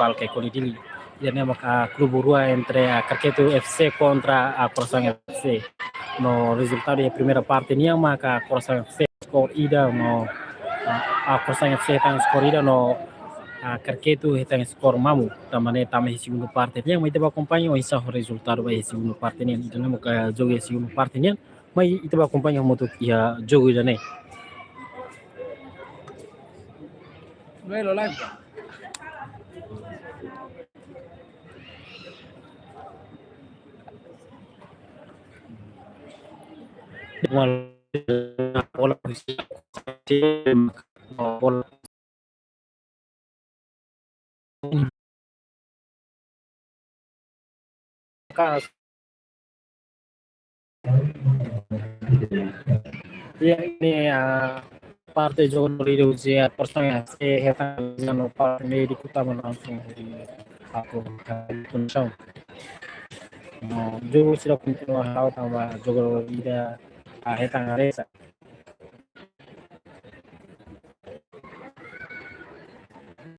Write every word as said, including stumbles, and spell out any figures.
Munisipál Kaikoli Dili. Ida-ne'e maka klube rua entre, ah, Karketu F C kontra, ah, Coração F C. No rezultadu iha primeira parte nian maka Coração F C skor ida no, ah, ah, Coração F C hetan skor ida no, ah, Karketu hetan skor mamuk. Tanba ne'e tama iha segunda parte nian, mai ita bá akompaña oinsá ho rezultadu ba iha segunda parte nian. Ida-ne'e maka jogu iha segunda parte nian. Mai ita bá akompaña hamutuk iha jogu ida-ne'e. Duelo live. Bola, bola. Ya, ini, ah, parte jogadór ida husi, ah, Coração F C hetan no parte médiku tama langsung di aku kondisaun. No, jogu sira kontinua ha'u tanba jogadór ida, ah, hetan hanesan.